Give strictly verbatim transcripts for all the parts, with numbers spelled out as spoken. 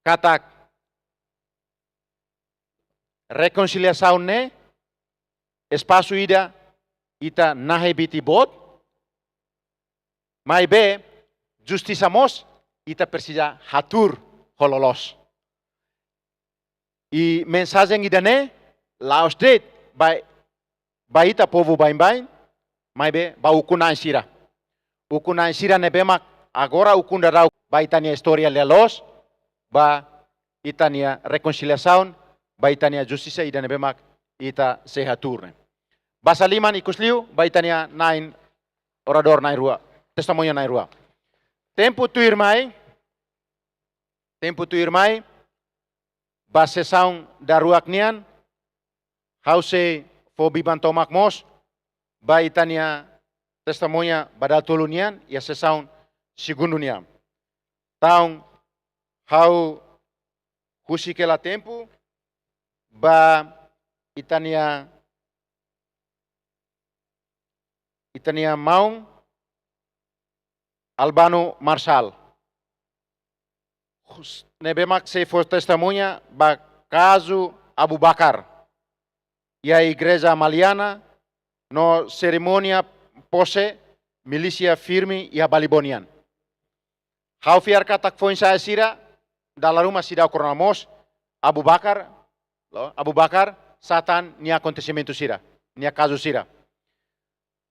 katak rekonsiliasaun ne'e espasu ida ita nahe biti boot, maibé justisa mós ita presiza hatuur ho loloos. I mensajen ida-ne'e la'ós de'it ba, ba ita povu baibain, maibé ba ukun-na'in sira. Ukun-na'in sira ne'ebé mak agora ukun daudaun ba ita-nia istória lia-loos, ba ita-nia rekonsiliasaun, ba ita-nia justisa ida ne'ebé mak ita sei hatuur ne'e. Basa liman ikusliu ba ita-nia na'in oradór na'in-rua, testemuña na'in-rua. Tempu tuirmai, tempu tuirmai, ba sesaun daruak nian, ha'u sei fó biban tomak mós ba ita-nia testemuña ba dala tolu nian, iha sesaun segundu nian. Entaun, ha'u husik hela tempu ba ita-nia, ita-nia maun Albano Marçal, hus-, ne'ebé mak sei fó testemuña ba kazu Abu Bakar, iha Igreja Maliana, no serimónia pose milísia firme iha Balibó nian. Ha'u fiar katak foin-sa'e sira dala ruma seidauk rona mós Abu Bakar, lo, Abu Bakar, sá tan nia akontesimentu sira, nia kazu sira.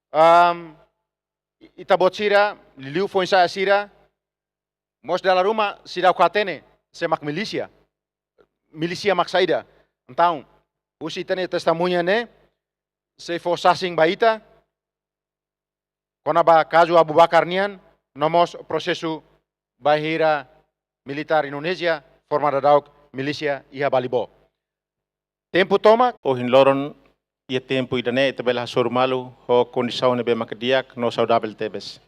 Am, ita-boot sira, liuliu foin-sa'e sira, mós dala ruma seidauk hatene sé mak milísia, milísia mak saida. Entaun, husi ita-nia testemuña ne'e sei fó sasin ba ita kona-ba kazu Abu Bakar nian, no mós prosesu bainhira militár Indonézia forma daudauk milísia iha Balibó. Tempu tomak. Ohin loron, iha tempu ida-ne'e ita bele hasoru malu ho kondisaun ne'ebé mak di'ak no saudavel tebes.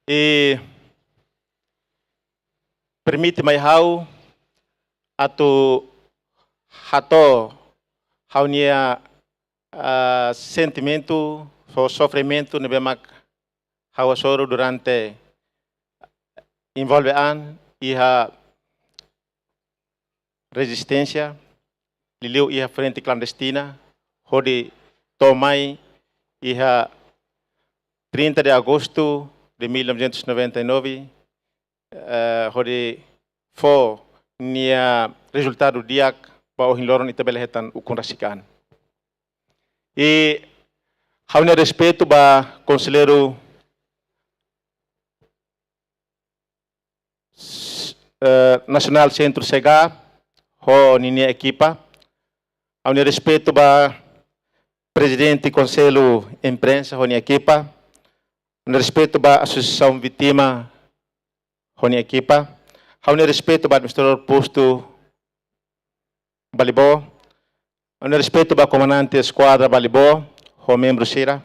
I permite mai ha'u atu hato'o ha'u-nia, ah, sentimentu, so-, sofrimentu ne'ebé mak ha'u hasoru durante envolve an iha rezisténsia, liuliu iha frente klandestina, hodi to'o mai iha trinta de agosto de mil novecentos e noventa e nove, eh, hodi fó nia rezultadu di'ak ba ohin loron ita bele hetan ukun rasik an. I ha'u-nia respeitu ba Konselleiru s-, eh, Nasionál Sentru C H A ho ninia ekipa. Ha'u-nia respeitu ba Prezidente Konsellu Imprensa ho nia ekipa. Ha'u-nia respeitu ba Asosiasaun Vítima ho nia ekipa. Ha'u-nia respeitu ba Administradór Postu Balibó. Ha'u-nia respeitu ba Komandante Eskuadra Balibó ho membru sira.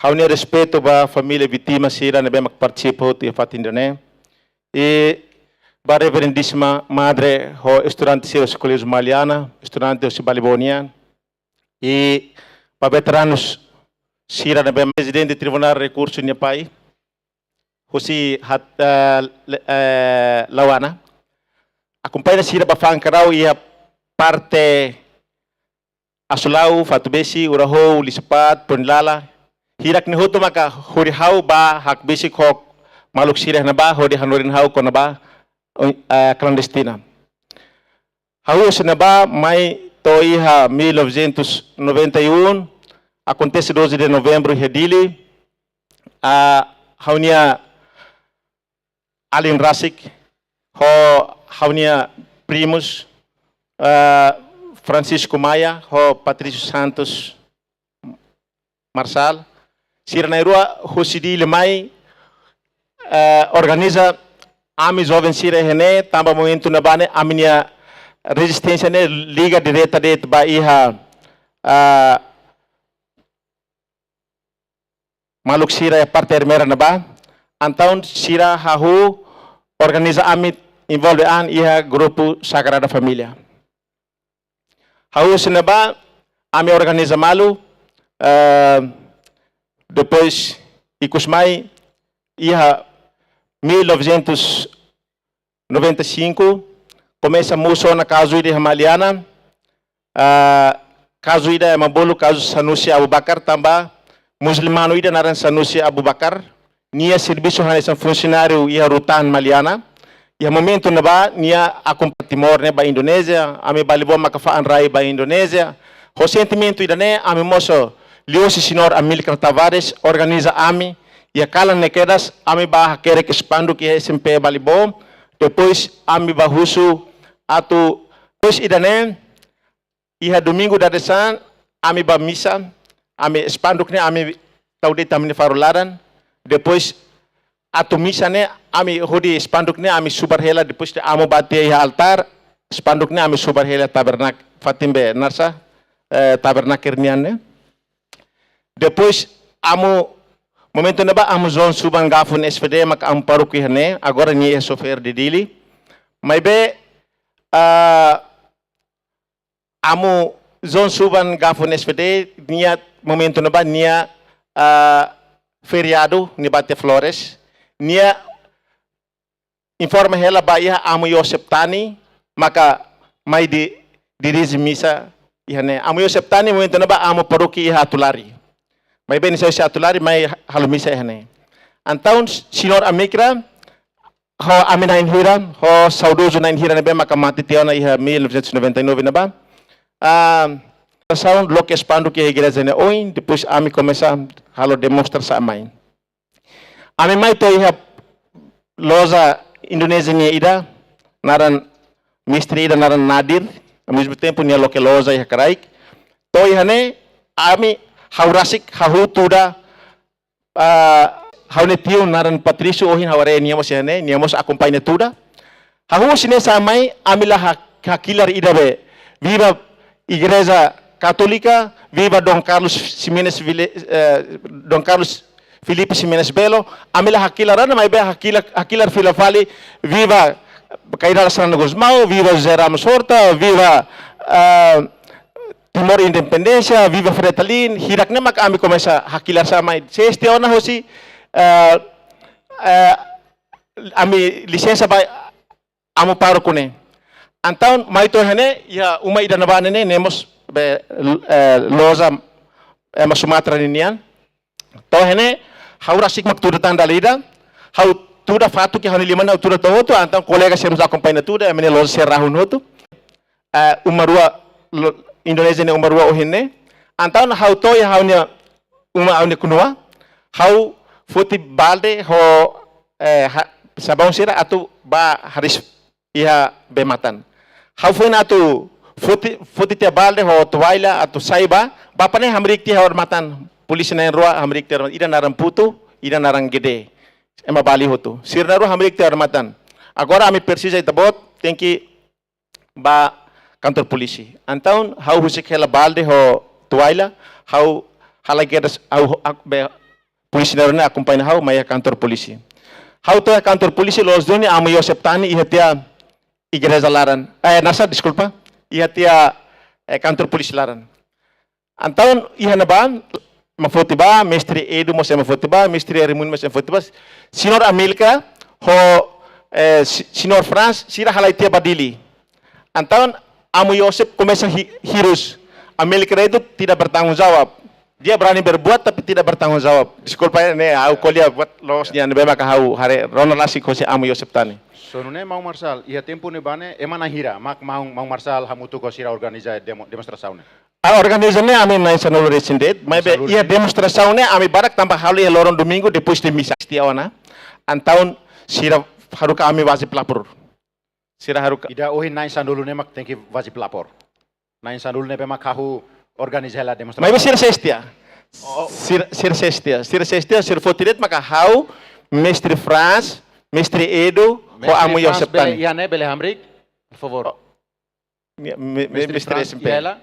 Ha'u-nia respeitu ba família vítima sira ne'ebé mak partisipa hotu iha fatin ida-ne'e. I ba Reverendíssima Madre ho estudante sira husi Koléjiu Maliana, estudante husi Balibó nian. I ba veteranus sira ne'ebé Prezidente Tribunál Rekursu nia pai, husi hat-, eh, le-, eh, Lauana. Akompaña sira ba Fankaraw iha parte Asulao, Fatubesi, Urahou, Lixupat, Punilala. Hirak-ne'e hotu maka hodi ha'u ba hakbesik ho maluk sira iha ne'ebá hodi hanorin ha'u kona-ba, eh, klandestina. Ha'u husi ne'ebá mai to'o iha mil novecentos e noventa e um, akontese doze de novembro iha Dili, ah, ha'u-nia alin rasik, ho ha'u-nia primus, ah, Francisco Maia, ho Patrício Santos Marçal, sira na'in-rua husi Dili mai, eh, organiza ami joven sira iha ne'e, tanba momentu ne'ebá ne'e, ami-nia rezisténsia ne'e liga direta de'it ba iha, eh, maluk sira iha parte Ermera ne'ebá. Entaun sira hahú organiza ami envolve an iha grupu Sagrada Família. Ha'u husi ne'ebá, ami organiza malu, eh, depois ikus mai iha mil novecentos noventa e cinco, komesa mosu ona kazu ida iha Maliana, ah, kazu ida ema bolu kazu Sanusi Abubakar, tanba muslumanu ida naran Sanusi Abubakar, nia servisu hanesan funsionáriu iha Rutan Maliana. Iha momentu ne'ebá nia akompaña Timor ne'e ba Indonézia, ami Balibo maka fa'an rai ba Indonézia. Ho sentimentu ida-ne'e ami mós, liuhusi señór Amílcar Tavares organiza ami, iha kalan ne'e kedas ami bá hakerek spanduk iha S M P Balibo, depois ami bá husu atu, depois ida-ne'e, iha domingu dadeer-saan, ami bá misa, ami spanduk ne'e ami tau de'it ami-nia faru laran, depois atu misa ne'e, ami hodi spanduk ne'e, ami subar hela, depois de amu bá tiha iha altár, spanduk ne'e ami subar hela tabernak-, fatin be narsa, eh, tabernakel nian ne'e. Depois, amu, momentu ne'ebá, amu João Suban Gafun S P D, maka amu pároku iha ne'e, agora nia é xofér de Dili. Maibé, ah, amu João Suban Gafun S P D, nia momentu ne'ebá, nia, ah, feriadu, nia bá tiha Flores. Nia informa hela ba iha amu Yosep Tani, maka mai di, dirije misa iha ne'e. Amu Yosep Tani momentu ne'ebá amu pároku iha Atulari. Maibé nia sai husi Atulari mai halo misa iha ne'e. Entaun, señór Amílcar, ho ami na'in hira, ho saudozu na'in hira ne'ebé maka mate tiha ona iha mil novecentos e noventa e nove ne'ebá. Ah, demonstrasaun loke spanduk iha igreja ne'e oin, depois ami komesa halo demonstrasaun mai. Ami mai to'o iha loja Indonézia nian ida, naran mestre ida naran Nadir, ao mesmo tempo nia loke loja iha kraik. To'o iha ne'e, ami ha'u rasik hahú tuda, ah, ha'u-nia tiu naran Patrício, ohin ha'u haree nia mós iha ne'e, nia mós akompaña tuda. Hahú husi ne'e sa'e mai, ami la ha-, hakilar ida be. Viva Igreja Katólika, viva Dom Carlos Ximenes Vile-, eh, Dom Carlos Filipe Ximenes Belo, ami la hakilar ona, maibé hakilar, hakilar fila fali, viva Kay Rala Xanana Gusmão, viva José Ramos Horta, viva, ah, Timor Independénsia, viva Fretilin, hirak-ne'e mak ami komesa hakilar sa'e mai. Sestiona hosi, ah, ah, ami lisensa ba amu pároku ne'e. Entaun, mai to'o iha ne'e, iha uma ida ne'ebá ne'e, ne'e mós be, eh, loja, eh, ema Sumatra ninian. To'o iha ne'e, ha'u rasik mak tuda tan dala ida, ha'u tuda fatuk iha ha'u-nia liman, ha'u tuda to'o hotu, entaun kolega sira mós akompaña tuda, ema nia loja sira rahun hotu. Eh, uma rua lo-, Indonézia nia uma rua ohin ne'e. Entaun ha'u to'o iha ha'u-nia uma ha'u-nia knua, ha'u foti balde ho, eh, ha-, sabaun sira atu bá hariis iha bee-matan. Ha'u foin atu foti, foti tiha balde ho toalla atu sai bá, bapa ne'e hamriik tiha odamatan, polísia na'in rua hamriik tiha odamatan, ida naran Putu, ida naran Gede. Ema Bali hotu. Sira na'in rua hamriik tiha odamatan. Agora ami presiza ita-boot, tenke bá kantor polísia. Entaun, ha'u husik hela balde ho toalla, ha'u halai kedas, ha'u, ha'u, be, polísia na'in rua ne'e akompaña ha'u, mai iha kantor polísia. Ha'u to'o iha kantor polísia, loos duni, amu Yosep Tani, iha tiha igreja laran. Eh, nasa, deskulpa. Iha tiha, eh, kantor polísia laran. Entaun, iha ne'ebá, ema foti bá, mestre Edu mós ema foti bá, mestre Raimundo mós ema foti bá. Señór Amílcar, ho, eh, si-, señór Franz, sira halai tiha ba Dili. Entaun, amu Yosep komesa hi-, hirus. Amílcar itu tidak bertanggung jawab. Dia berani berbuat tapi tidak bertanggung jawab. Deskulpa ya, ne'e, ha'u ko'alia buat loos nian, ne'ebé maka ha'u haree rona rasik hosi amu Yosep Tani. Só nune'e, maun Marçal, iha tempu ne'ebá ne'e, ema na'in hira, mak maun, maun Marçal hamutuk ho sira organiza demo-, demonstrasaun ne'e? Ah, organiza ne'e ami na'in sanulu resin de'it, maibé Sanulu iha resin. Demonstrasaun ne'e ami barak tanba halo iha loron domingu depois de misa tiha ona. Entaun sira haruka ami wajib lapor. Sira haruka. Ida ohin na'in sanulu ne'e mak tenke wajib lapor. Na'in sanulu ne'ebé mak hahú organiza hela demonstrasaun. Maibé sira seis tiha. Oh. Sira, sira seis tiha. Sira seis tiha, sira foti de'it maka ha'u, mestre Franz, mestre Edu, ho Mestre amu Franz Yosep bele Tani. Iha ne'e bele hamriik, por favor. Oh. Mi-, mi-, mi-, Mestre Mestre Franz, S M P. Iha hela?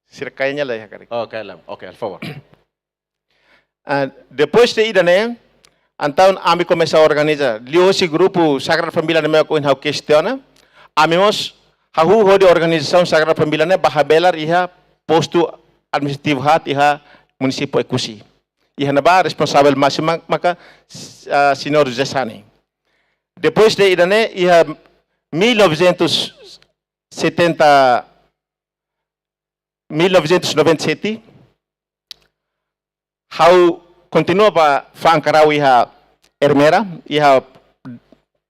Sira kayaknya la iha karik. Oh, kayaknya. Oke, por favor. Ah, depois de ida-ne'e, entaun ami komesa organiza. Liuhusi grupu Sagrada Família ne'e mak ohin ha'u kestiona. Ami mós hahú hodi organizasaun Sagrada Família ne'e bá habelar iha postu administrativu haat iha munisípiu Oekusi. Iha ne'ebá responsavel másimu maka, ah, señór José Sani. Depois de ida-ne'e, iha mil novecentos e setenta, mil novecentos e noventa e sete, ha'u kontinua ba fa'an karau iha Ermera, iha,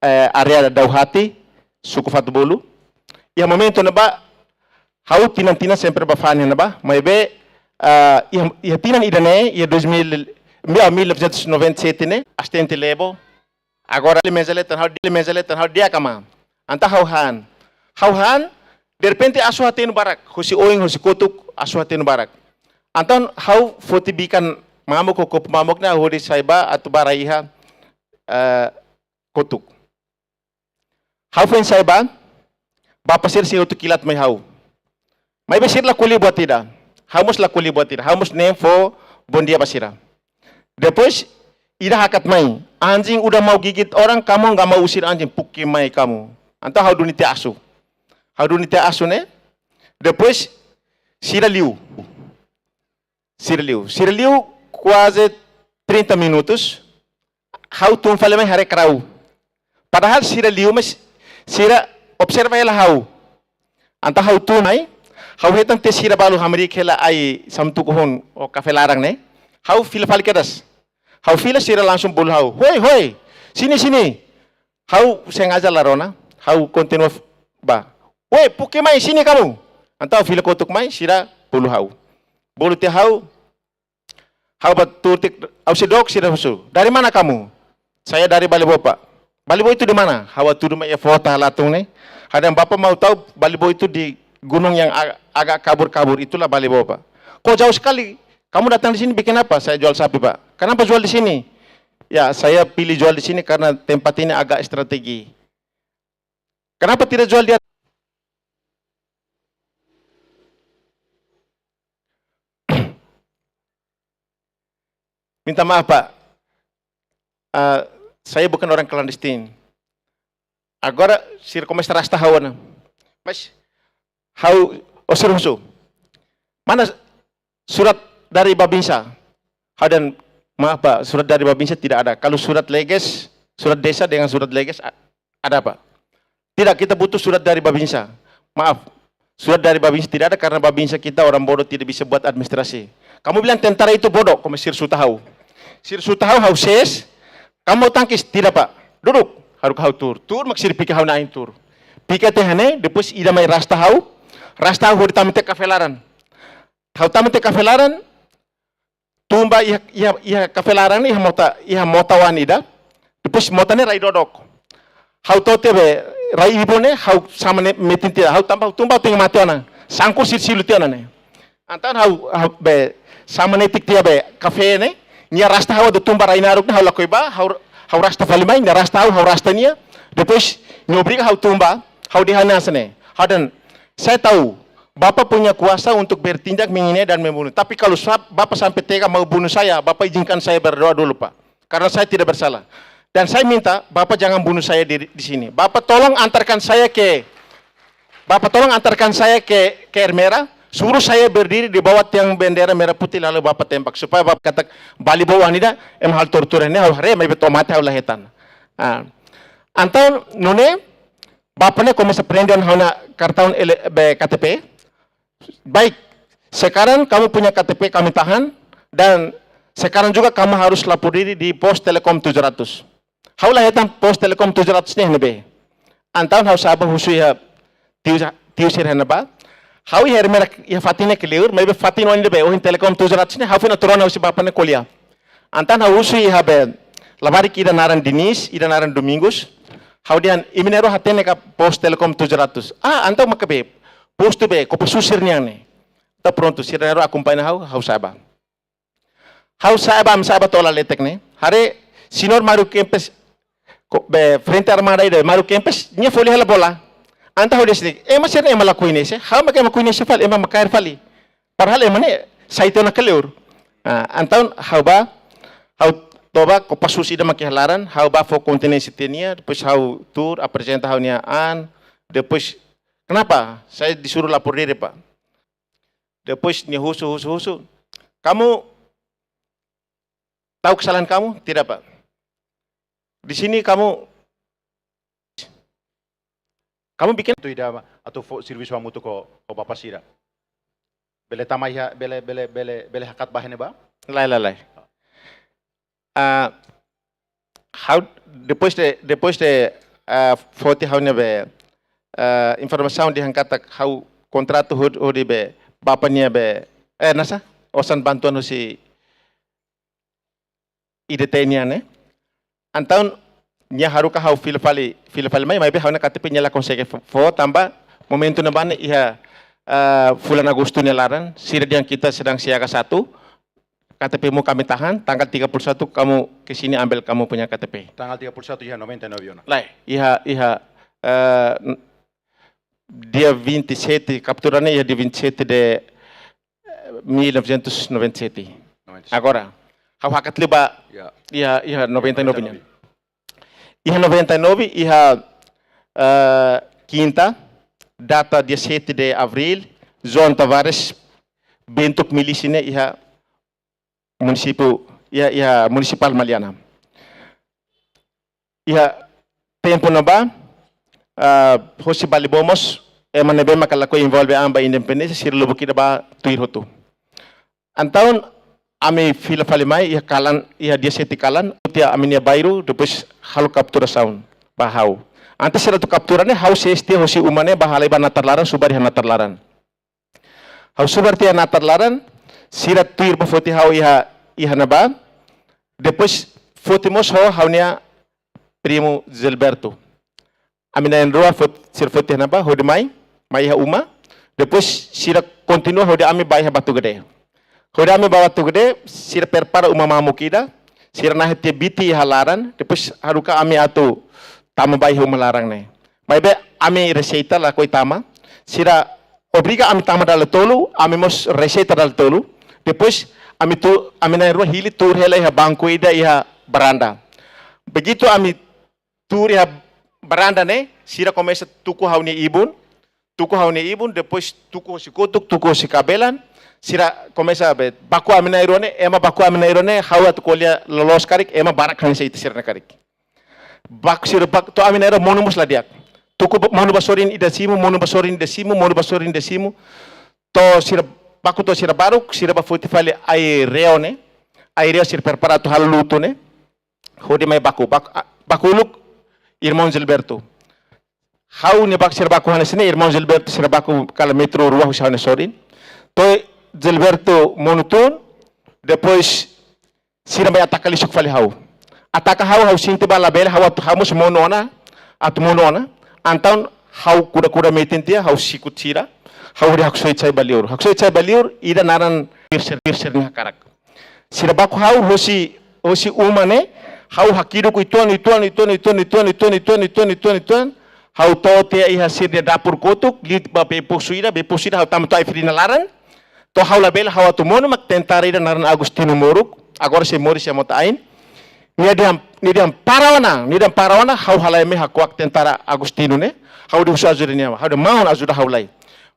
eh, área Dauhati, suku Fatubulu. Iha momentu ne'ebá, ha'u tinan-tinan sempre ba fa'an ne'ebá, maibé, ah, iha, iha tinan ida-ne'e, iha dois mil, ah, mil novecentos e noventa e sete ne'e, asistente Lebo, agora limeza letan, ha'u limeza letan, ha'u di'ak ka lae. Entaun ha'u han. Ha'u han, derrepente asu hatenu barak, husi oin, husi kotuk, asu hatenu barak. Entaun ha'u foti bikan mamuk, kopu mamuk ne'e hodi sai ba atu ba rai iha, eh, kotuk. Ha'u foin sai ba, bapa sira sei hotu kilat mai ha'u. Maibé sira la ko'alia buat ida. Ha'u mós la ko'alia buat ida. Ha'u mós ne'e fó bondia ba sira. Depois, ida hakat mai. Anjing udah mau gigit orang, kamu nggak mau usir anjing, puke mai kamu. Entaun ha'u duni tiha asu. Ha'u duni tiha asu ne'e. Depois, sira liu. Sira liu. Sira liu kuaze trinta minutos. Ha'u tun fali mai haree karau. Padahal sira liu, mas sira observa hela ha'u. Entaun ha'u tun mai, ha'u hetan tiha sira balu hamriik hela ai samtuku hun ou kafé laran ne'e. Ha'u fila fali kedas. Ha'u fila, sira langsung bolu ha'u. "Hoi, hoi, sini, sini." Ha'u sengaja la rona, ha'u kontinua f-, ba. "Woi, puke mai, sini kamu." Entaun fila kotuk mai, sira bolu ha'u. Bolu tiha ha'u, ha'u bá tuur tiha, ha'u sei dook, sira husu, "Dari mana kamu?" "Saya dari Balibó, Pak." "Balibó itu di mana?" Ha'u hatudu mai iha foho tahan latun ne'e. "Ha'u dehan Bapak mau tahu, Balibó itu di gunung yang ag-, agak kabur-kabur, itulah Balibó, Pak." "Kok jauh sekali? Kamu datang di sini bikin apa?" "Saya jual sapi, Pak." "Kenapa jual di sini?" "Ya, saya pilih jual di sini karena tempat ini agak strategi." "Kenapa tidak jual di atas?" "Minta maaf, Pak. Ah, saya bukan orang klandestin." Agora sira komesa rasta ha'u ona. Mas ha'u, "Oh, sira husu, mana surat dari Babinsa?" Ha'u dehan, "Maaf, Pak, surat dari Babinsa tidak ada. Kalau surat leges, surat desa dengan surat leges a-, ada, Pak." "Tidak, kita butuh surat dari Babinsa." "Maaf, surat dari Babinsa tidak ada karena Babinsa kita orang bodoh, tidak bisa buat administrasi." "Kamu bilang tentara itu bodoh," komesa sira xuta ha'u. Sira xuta ha'u, ha'u sees. "Kamu mau tangkis?" "Tidak, Pak." "Duduk." Haruka ha'u tuur. Tuur mak sira fika ha'u na'in tuur. Fika tiha ne'e, depois ida mai rasta ha'u. Rasta ha'u hodi tama tiha kafé laran. Ha'u tama tiha kafé laran, tun ba iha, iha, iha kafé laran ne'e iha mota, iha mota oan ida. Depois mota ne'e rai dodok. Ha'u to'o tiha be rai ibun ne'e, ha'u sama ne'e metin tiha. Ha'u tanba ha'u tun ba ha'u tenke mate ona. Sangkur sira silu tiha ona ne'e. Entaun ha'u, ha'u be sama netik tiha be kafé ne'e. Nia rasta ha'u atu tun ba rai naruk ne'e, ha'u lakohi ba, ha'u, ha'u rasta fali mai, nia rasta ha'u, ha'u rasta nia. Depois nia obriga ha'u tun ba, ha'u dehan hanesan ne'e. Ha'u dehan, "Saya tahu, Bapak punya kuasa untuk bertindak, menganiaya dan membunuh. Tapi kalau sa-, Bapak sampai tega mau bunuh saya, Bapak izinkan saya berdoa dulu, Pak. Karena saya tidak bersalah. Dan saya minta Bapak jangan bunuh saya di, di sini. Bapak tolong antarkan saya ke, Bapak tolong antarkan saya ke, ke Ermera, suruh saya berdiri di bawah tiang bendera merah putih lalu Bapak tembak. Supaya Bapak kata, Balibó oan ida, ema halo tortura ne'e, ha'u haree, maibé to'o mate ha'u la hetan." Ah. Entaun nune'e, Bapak ne'e komesa prende ona ha'u-nia kartaun ele-, be, K T P. "Baik, sekarang kamu punya K T P kami tahan, dan sekarang juga kamu harus lapor diri di Pos Telekom tujuh ratus." Ha'u la hetan Pos Telekom tujuh ratus ne'e iha ne'ebé. Entaun ha'u sa'e ba husu iha tiu, tiu sira iha ne'ebá. Ha'u iha Ermera iha fatin ne'e kleur, maibé fatin oin ne'ebé, ohin Telekom tujuh ratus ne'e, ha'u foin atu rona husi Bapak ne'e ko'alia. Entaun ha'u husu iha be labarik ida naran Diniz, ida naran Domingos. Ha'u dehan, "Imi na'in-rua hatene ka Pos Telekom tujuh ratus?" "Ah, entaun mak ne'ebé? Postu be, Kopassus sira-nian ne'e." Entaun prontu, sira na'in-rua akompaña ha'u, ha'u sa'e ba. Ha'u sa'e ba, ami sa'e ba to'o laletek ne'e. Haree, señór Mário Kempes, ko-, be, frente armada ida, Mário Kempes, nia fó hela bola. Entaun ha'u dehan, "Ema sira-ne'e ema la koñese, ha'u mak ema koñese fali, ema mak kaer fali." Padahal ema ne'e sai tiha ona kleur. Ah, entaun ha'u ba, ha'u toba Kopassus ida mak iha laran, ha'u ba fó kontinénsia tiha nia, depois ha'u tuur, aprezenta ha'u-nia an, depois, "Kenapa saya disuruh lapor diri, Pak?" Depois nia husu, husu, husu. "Kamu tahu kesalahan kamu?" "Tidak, Pak." "Di sini kamu Kamu bikin atu ida atu fó servisu hamutuk ho, ho bapa sira. Bele tama iha, bele, bele, bele, bele hakat ba iha ne'ebá? Lae, lae, lae. Ah, ha'u, depois de, depois de, ah, foti ha'u-nia be, ah, informasaun dehan katak ha'u kontratu hodi, hodi be, bapa nia be, eh, nasa, osan bantuan husi I D T nian ne'e. Entaun, nia haruka ha'u fila fali, fila fali mai, maibé ha'u-nia K T P nia la konsege fó, fó tanba momentu ne'ebá ne'e iha, ah, fulan Agostu nia laran, sira dehan kita sedang siaga satu, K T P-mu kami tahan, tanggal tiga puluh satu kamu ke sini ambil kamu punya K T P. Tanggal tiga puluh satu iha noventa e nove ona? Lae, iha, iha, eh, n-, dia vinte e sete, kaptura ne'e iha dia vinte e sete de, eh, mil novecentos e noventa e sete. Noventa e sete. Agora, ha'u hakat liu ba, Ya. iha, iha noventa e nove nian. Noventa e nove. Iha noventa e nove, iha, eh, kinta, data dia sete de abril, João Tavares bentuk milísia ne'e iha munisípiu, iha, iha Munisipál Maliana. Iha tempu ne'ebá, ah, hosi Balibo mós, ema ne'ebé maka lakohi envolve an ba independénsia, sira lubuk ida bá tuir hotu. Entaun, ami fila fali mai, iha kalan, iha dia sete kalan, tiha ami-nia bairru, depois halo kapturasaun ba ha'u. Antes sira atu kaptura ne'e, ha'u sei tiha hosi uma ne'e, bá halai ba natar laran, subar iha natar laran. Ha'u subar tiha natar laran, sira tuir bá foti ha'u iha, iha ne'ebá, depois foti mós ho ha'u-nia primu Gilberto. Ami na'in-rua fot-, sira foti iha ne'ebá, hodi mai, mai iha uma. Depois sira kontinua hodi ami bá iha Batugade. Hodi ami bá Batugade, sira prepara uma mamuk ida, sira nahe tiha biti iha laran, depois haruka ami atu tama bá iha uma laran ne'e. Maibé ami reseita lakohi tama, sira obriga ami tama dala tolu, ami mós reseita dala tolu. Depois ami tu-, ami na'in-rua hili tuur hela iha banku ida iha varanda. Begitu ami tuur iha varanda ne'e, sira komesa tuku ha'u-nia ibun, tuku ha'u-nia ibun, depois tuku hosi kotuk, tuku hosi kabelan, sira komesa be, baku ami na'in-rua ne'e, ema baku ami na'in-rua ne'e, ha'u atu ko'alia loloos karik, ema barak hanesan ita sira-nia karik. Baku sira baku, to'o ami na'in-rua monu mós la di'ak. Tuku ba-, monu ba sorin ida simu, monu ba sorin ida simu, monu ba sorin ida simu. To'o sira baku to'o sira baruk, sira bá foti fali ai-reo ne'e. Ai-reo sira prepara atu halo lutu ne'e. Hodi mai baku, baku, ah, baku uluk, irmaun Gilberto. Ha'u-nia baku sira baku hanesan ne'e, irmaun Gilberto sira baku kala metru rua husi ha'u-nia sorin. To'o Gilberto monu tun, depois sira mai ataka lisuk fali ha'u. Ataka ha'u, ha'u sente ba labele, ha'u atu ha'u mós monu ona, atu monu ona. Entaun ha'u kuda-kuda metin tiha, ha'u sikut sira, ha'u hodi haksoit sai ba liur. Haksoit sai ba liur, ida naran Pirser, Pirser nia hakarak. Sira baku ha'u hosi, hosi uma ne'e, ha'u hakiduk uitoan, uitoan, uitoan. Ha'u to'o tiha iha sira-nia dapur kotuk, liu ba bee posu ida, bee posu ida ha'u tama to'o ai-fri nia laran. To'o ha'u labele ha'u atu monu mak tentara ida naran Agostinho Moruk, agora sei moris iha mota-ain. Nia dehan, nia dehan para ona, nia dehan para ona, ha'u halai mai hakuak tentara Agostinho ne'e, ha'u dehan husu ajuda nia, ha'u dehan maun ajuda ha'u lai.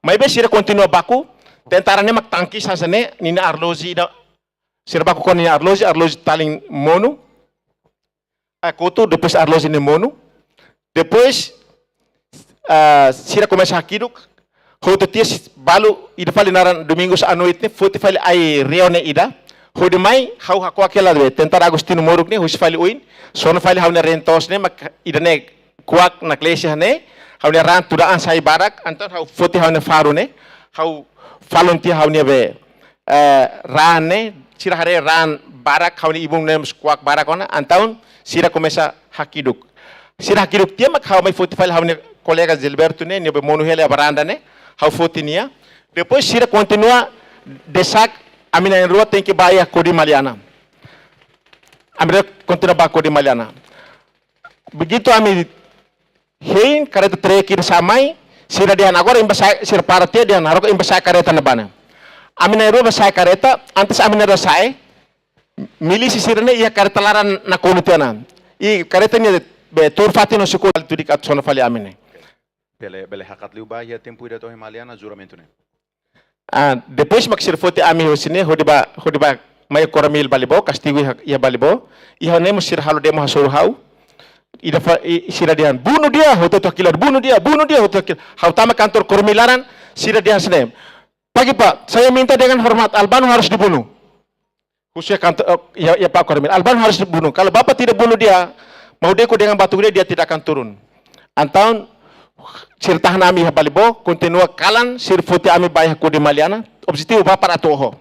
Maibé sira kontinua baku, tentara ne'e mak tangkis hanesan ne'e, ninia arloji ida, sira baku kona ninia arloji, arloji talin monu, eh, kotu, depois arloji ne'e monu. Depois, ah, sira komesa hakiduk, hotu tiha si-, balu ida fali naran Domingos à noite ne'e, foti fali ai-reo ne'e ida. Hodi mai, ha'u hakuak hela be tentara Agostinho Moruk ne'e, husi fali oin, sonu fali ha'u-nia reen toos ne'e, mak ida ne'e kuak naklees iha ne'e, ha'u-nia raan tuda an sai barak, entaun ha'u foti ha'u-nia faru ne'e, ha'u falun tiha ha'u-nia be, eh, raan ne'e, sira haree raan barak, ha'u-nia ibun ne'e mós kuak barak ona, entaun sira komesa hakiduk. Sira hakiduk tiha mak ha'u mai foti fali ha'u-nia kolega Gilberto ne'e, nia be monu hela iha varanda ne'e, ha'u foti nia. Depois sira kontinua desak, ami na'in-rua tenke bá iha Kodim Maliana. Ami na'in-rua kontinua bá Kodim Maliana. Begitu ami hein, kareta trek ida sa'e mai, sira dehan agora imi bá sa'e, sira para tiha dehan agora imi bá sa'e kareta ne'ebá ne'e. Ami na'in-rua bá sa'e kareta, antes ami na'in-rua sa'e, milísia sira ne'e iha kareta laran nakonu tiha ona. I kareta ne'e be tuur fatin no suku tudik atu sonu fali ami ne'e. Bele, bele hakat liu ba iha tempu ida to'o iha Maliana juramentu ne'e. Ah, depois mak sira foti ami husi ne'e, hodi bá, hodi bá mai Coramil Balibo, kastigu iha, iha Balibo. Iha ne'e mós sira halo demo hasoru ha'u. Ida fa-, i-, sira dehan, "Bunuh dia," hotu-hotu hakilar, "Bunuh dia, bunuh dia," hotu-hotu hakilar. Ha'u tama kantor Koromil laran, sira dehan hanesan ne'e, "Pagi, Pak, saya minta dengan hormat, Albano harus dibunuh." Husu iha kantor, eh, iha, iha Pak Koromil, "Albano harus dibunuh. Kalau Bapak tidak bunuh dia, mau deku dengan batu gede, dia tidak akan turun." Entaun, sira tahan ami iha Balibó, kontinua kalan, sira foti ami ba iha Kodim Maliana, objetivu ba para atu oho.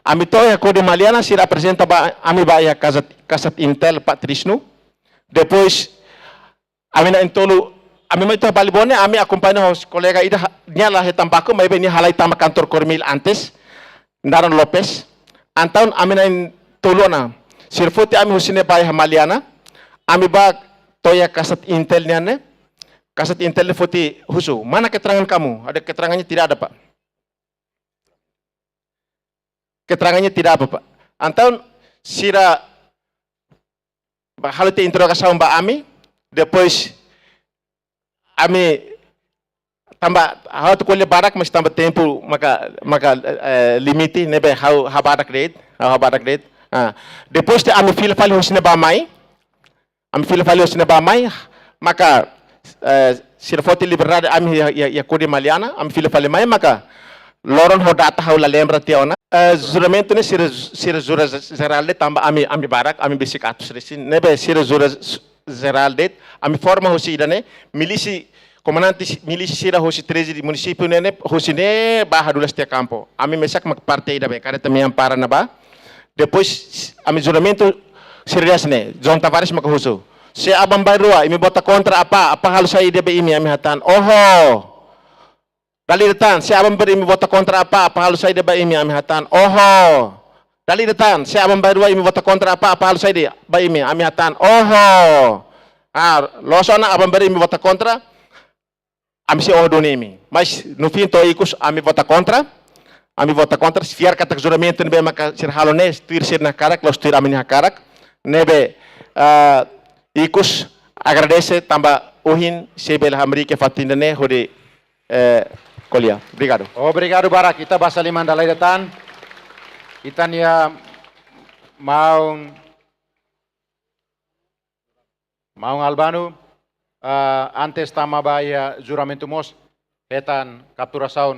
Ami to'o iha Kodim Maliana, sira aprezenta ba ami ba iha Kasat, Kasat Intel Pak Trisno. Depois, ami na'in-tolu, ami mai to'o Balibó ne'e, ami akompaña ho kolega ida ha-, nia la hetan baku, maibé nia halai tama kantor Koromil antes, naran Lopes. Entaun ami na'in-tolu ona. Sira foti ami husi ne'e ba iha Maliana, ami ba to'o iha Kasat Intel nian ne'e, Kasat Intel ne'e foti husu, "Mana keterangan kamu?" "Ada keterangannya tidak ada, Pak." Keterangannya tidak apa, Pak. Entaun sira ba halo tiha interrogasaun ba ami, depois ami tanba ha'u atu ko'alia barak, mas tanba tempu maka, maka, eh, limite, ne'ebé ha'u hakarak de'it, ha'u hakarak de'it. Ah, depois de ami fila fali husi ne'ebá mai, ami fila fali husi ne'ebá mai, maka, eh, sira foti liberdade ami iha, iha, iha Kodim Maliana, ami fila fali mai, maka loron ho data ha'u la lembra tiha ona. Eh, juramentu ne'e sira, sira jura jerál de'it tanba ami, ami barak, ami besik atus resin. Ne'ebé sira jura jerál de'it, ami forma husi ida-ne'e, milísia, komandante milísia sira husi treze de munisípiu ne'e, ne'e, husi ne'ebá hadulas tiha kampu. Ami mesak mak parte ida be, kareta mean para ne'ebá. Depois, ami juramentu sira dehan hanesan ne'e, João Tavares maka husu, "Se aban-bainrua imi vota kontra Apá, Apá halo saida ba imi?" Ami hatán, "Oho." "Dala ida tan, se aban-bainrua imi vota kontra Apá, Apá halo saida ba imi?" Ami hatán, "Oho." "Dala ida tan, se aban-bainrua imi vota kontra Apá, Apá halo saida ba imi?" Ami hatán, "Oho." "Ah, loos ona, aban-bainrua imi vota kontra, ami sei oho duni imi." Mas no fim to'o ikus ami vota kontra. Ami vota kontra, fiar katak juramentu ne'ebé maka sira halo ne'e tuir sira-nia hakarak, la'ós tuir ami-nia hakarak. Ne'ebé, ah, ikus agradese tanba ohin sei bele hamriik iha fatin ida-ne'e hodi, eh, ko'alia. Obrigadu. Obrigadu barak. Ita basa liman dala ida tan. Ita-nia maun, maun Albano, ah, antes tama ba iha juramentu mós hetan kapturasaun